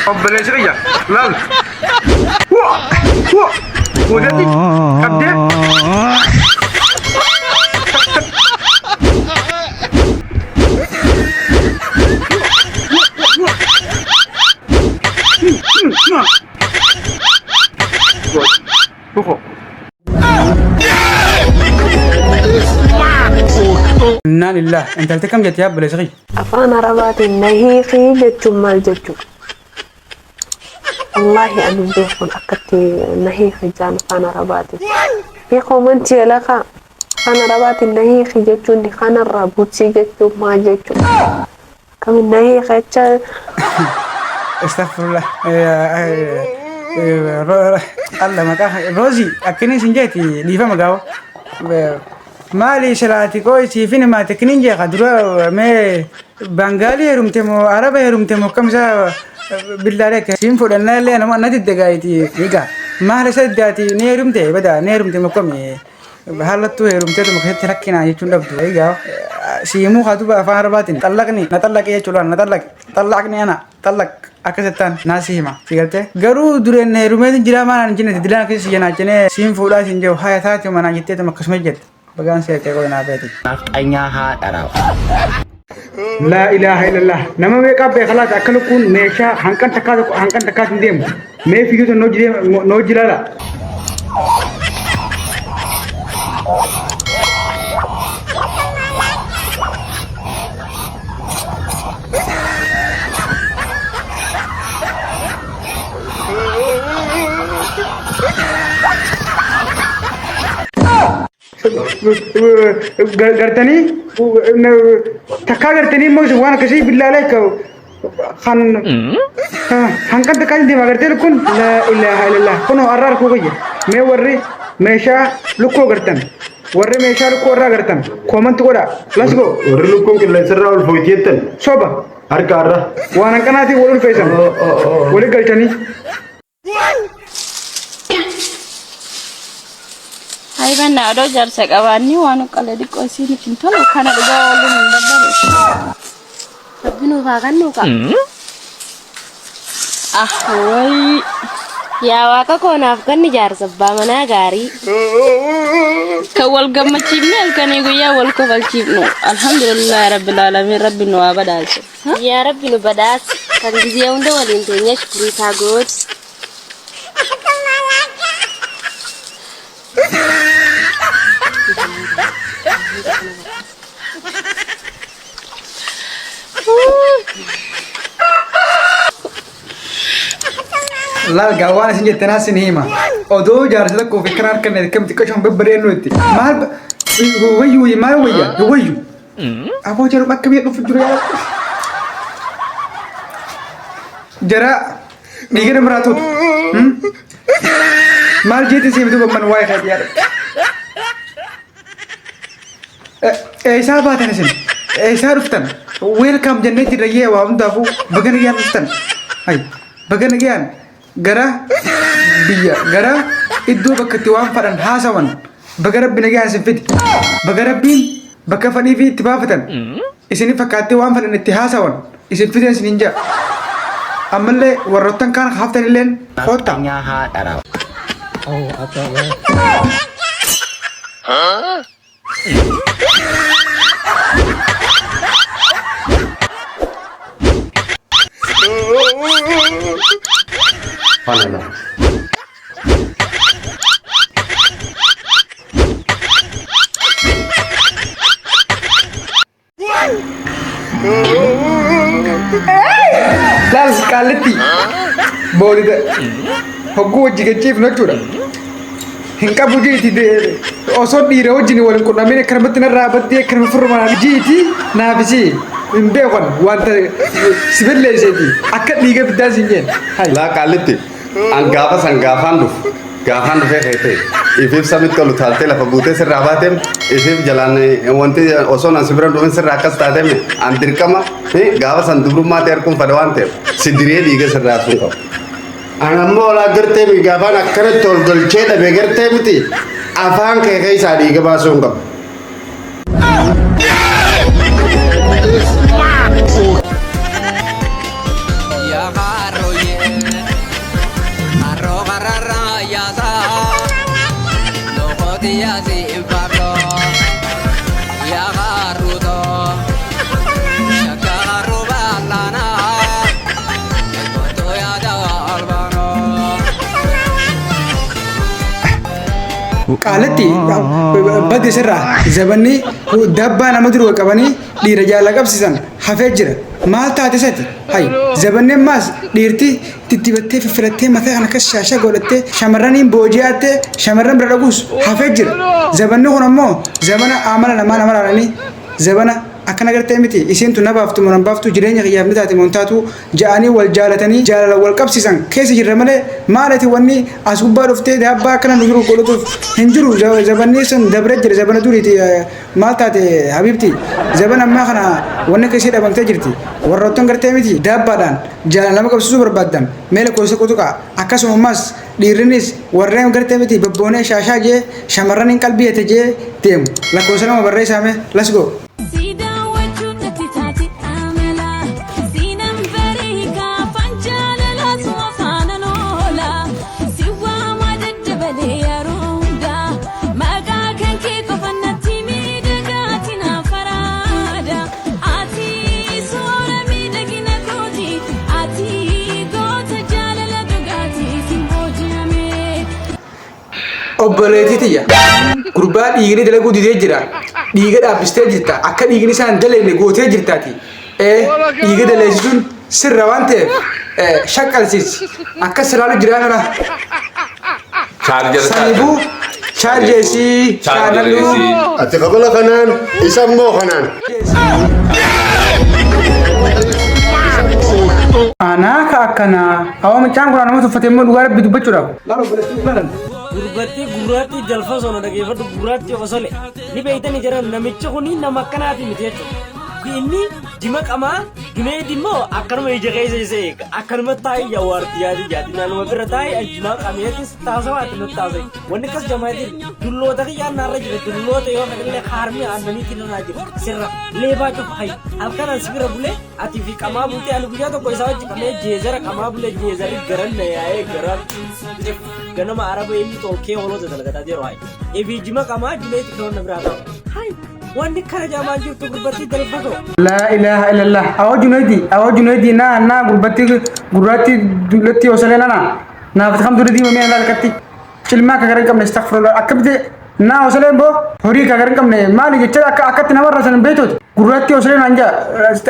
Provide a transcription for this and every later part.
Obboleessi kiyya laal. Hua! Hua! Fuudhetti qabdee. Kufo. Innaa lillah. Intalti kam jetti yaa obboleessi kiyya? Afaan Arabaatiin na hiikii jechuun maal jechuudha? Wallaahi ani hin beekun akkatti na hiiki jaan afaan Arabaatiin. Mee koomantii alakaa afaan Arabaatiin na hiiki jechuun kanarraa butsii jechuun maal jechuudha? Akkamiin na hiiki jecha Astaghfirullah. Allah maqaa Roozii akkanii isin jeeti dhiifama gaafa. Maali silaati koo siifin himaate akkaniin jeeqa dura mee Bangaalii heerumte moo Araba heerumte moo akkam isaa billaalee akka siin fudhannaa illee nama na didde gaayiti egaa maal isa diddaati ni heerumte bada ni heerumte moo akkami haalattuu heerumteetuma keessatti rakkinaa jechuun dhabdu egaa siimuu haa duba afaan Arabaatiin xallaqni na xallaqi jechuudhaan na xallaqi xallaqni ana xallaq akkasittaan naa si hima si galtee garuu dureen heerumeetiin jiraa maal hin jenne dilaan keessa si janaachinee siin fuudhaa siin jiru haya taate manaa jetteetuma akkasuma jette bagaan si ergee qoy naa beeti. Nafxanyaa haadha raw. Laa ilaaha illallah. Nama meeqaa beeka laata akka lukkuun meeshaa hanqan takkaa tokko hanqan takkaas hin deemu. Mee fiigee sun noo jilaala. Gartanii takkaa gartanii immoo isin waan akkasii billaalee akka kan hanqan takkaa hin deema gartee lukkuun laa ilaaha illallah kunoo har'a harkuu kiyya mee warri meeshaa lukkuu agartan warri meeshaa lukkuu irraa agartan koomanti godhaa let's go. Warri lukkuun qilleensarraa ol fooyti jettan soba harka har'a. Waan hanqanaatiin wal ulfeessan wali galchanii. Haybanna odoo jaarsa qabaanni waan uqqalee xiqqoo isiin hin tolu kana dhugaa ooluun hin barbaadu. Rabbi nuuf haa kennu kaa. Ah wayi. Yaa waaqa koo naaf kenni jaarsa abbaa manaa gaarii. Kan wal gammachiifne halkanii guyyaa wal kofalchiifnu alhamdulillah rabbil alamin rabbi nu haa badhaasu. Yaa Rabbi nu badhaasi. Kan gizee hunda waliin teenyee shukrii isaa gooti. Laal gaa waan isin jettan as isin hima. Odoo jaarsa tokkoof akkana harkanne akkam xiqqashoon babbareednu itti. Maal wayyu wayya maal wayya wayyu. Aboo jedhu akka biyya dhufu jiru yaa. Jara dhiiga nama tuutu. Maal jeetiin siif duuba man waa'ee keetii yaada. Eessaa baatan isin? Eessaa dhuftan? Weelkaam jennee jirra yee waa hundaafuu baga nagaan dhuftan. Hay baga nagaan gara biyya gara iddoo bakka itti waan fadhan haasawan baga rabbi nagaan isin fide baga rabbiin bakka fadhii fi itti baafatan isin fakkaattee waan fadhan itti haasawan isin fideen isin hin jaa ammallee warroottan kaan haftan illeen koottaa. Nafxanyaa haadha raw. Subhanallah. Laal qaallitti boolida hogguu wajji gachiifnu jechuudha. Hin qabu jiiti osoo dhiira wajjin wal hin qunnamin akkanumatti narraa baddee akkanuma firrumaan jiiti naafisii hin beekan wanta si balleesseeti akka dhiiga biddaa siin jeen. Hai. Laa qaallitti an gaafa san gaafaan dhufu gaafaan dhufee keete ifiif samitti ol utaaltee lafa buutee sirraa baateem ifiif jalaan wanti osoo an si bira dhufin sirraa akkas taateem an dirqama gaafa san dubrummaa ta'e harkuun fadha waan ta'eef si diree dhiiga sirraa sun qabu. An ammoo olaa gartee mi gaafaan akkanatti ol galchee dhabe gartee miti afaan kee keessaa dhiiga baasuu hin qabu. Qaalatti badde sirraa zabanni dabbaa nama dura qabanii dhiira jaala qabsiisan hafee jira. Maal taate sati? Hay zabanni ammaas dhiirti diddibattee fiffilattee mataa kana akkas shaashaa godhattee shamarraniin booji'attee shamarran bira dhaquus hafee jira. Zabanni kun ammoo zabana amala namaa nama laalanii, zabana akkana gartee miti, isiin tun na baaftu moo nan baaftu, jireenya kiyyaaf ni taate moo hin taatu ja'anii wal jaalatanii jaalala wal qabsiisan keessa jirra malee, maalati wanni as gubbaa dhuftee daabbaa akkana nu jiru godhatuuf hin jiru. Zabanni sun dabree jira, zabana duriiti. Maal taate habiibti? Zabana ammaa kana wanni akkasii dhabamtee jirti. Warroottan gartee miti daabbaadhaan jaalala nama qabsiisuu barbaaddan mee lakkoofsa qutuqaa. Akkasuma ammas dhiirrinis warreen gartee miti babboonee shaashaa jee shamarraniin qalbii hate jee deemu lakkoofsa 2 barreessaa mee. Let's go. Si daawwachuun natti taate amala. Siinan bareekaa afaan jaalalaatu afaanan oola. Si waamaa daddabalee yeroo hundaa. Maqaa kan kee qofa natti miidhagaati naaf araada. Ati suura miidhagina kooti. Ati goota jaalala dhugaati. Sin booji'ame. Obboleettii tiyya, gurbaa dhiigni dalaguu didee jira. Dhiiga dhaabbistee jirta. Akka dhiigni isaa hin dalagne gootee jirtaati. Ee, dhiiga daleessisuun sirra waan ta'eef shaqqalsiisi. Akka silaalu jiraa kana. Chaarjara. Saniifuu chaarjeesii chaanaluu. Ati kabala kanaan, isa immoo kanaan. Anaa ka akkanaa. Awwa, mucaan kun nama tuffate immoo dhugaa Rabbi dubbachuudhaaf. Laala obboleettii, laalan. Gurbattii gurraattii jalfa sono dhageeffadhu, gurraattii osole ni beeytani jiran. Namichi kuni nama akkanaati miti jechuudha. Inni jima qamaa Junaid immoo akkanuma ija keessa isa eega. Akkanuma taa'ee yawaarti yaadi jaati naannuma bira taa'ee jimaa qameetis taasawaati nutti taasise. Wanni akkas jamaatiin dulloota kiyyaan naarra jira, dulloota yoo fedhallee haarmi aannaniitiin irraa jira sirra leebaa cufa. Hayi, halkan an sibira bulee ati fi qamaa bultee, ani guyyaa tokko isaa wajji qamee jeezara qamaa bulee, jeezarri garan na yaa'ee garan ganama araba inni tolkee hoolota dalagataa jiru. Hayi, ebii jima qamaa Junaid kan na biraa ta'u. Hayi, wanni kana jamaan jirtu gurbattii dalfatoo. Laa ilaaha illallah. Awwa Junaidi, awwa Junaidi, naa naa gurbatti gurraatti dullatti osalee nana. Naaf kam dura diima mee laalkatti. Cilmaa akka gara hin qabne, astaghfirullah. Akkamitti naa osaleen boo horii akka gara hin qabne maali jecha akka akkatti namarra san hin beektuuti. Gurraatti osalee naan jaa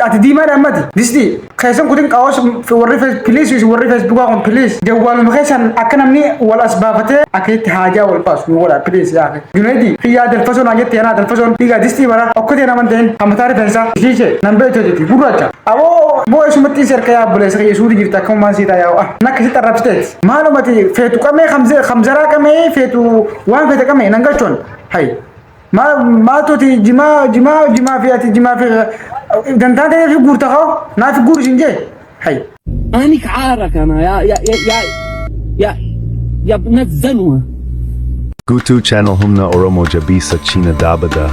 ati diimaadha ammati. Disti keessan kutin qaawwas warri please, warri Facebookaa kun please, jawwaaluma keessan akka namni wal as baafatee akka itti haajaa wal baasu nu godha, please yaa. Junaidi xiyyaa dalfasoo naan jette, anaa dalfasoon dhiigaa distii bara okkotee naman ta'in hamataa rifeensaa ishiishe nan beektu jetti gurraacha. Aboo boo, isumatti isi harka yaa obboleessa kiyya suuti jirta, akkamumaan sii ta'a yaa nakka sitti arrabsiteet. Maalumati feetu qamee kamzaraa qamee feetu waan feete qamee nan galchoon hay. Maaltuuti jimaa jimaa jimaa fi ati jimaa fi dantaa ta'ee fi guurta ka'o naaf guuru sin jee hay. أنك عارك أنا يا يا يا يا يا يا ابن الزنوة. Gutu channel humna Oromo Jabisa China Dabada.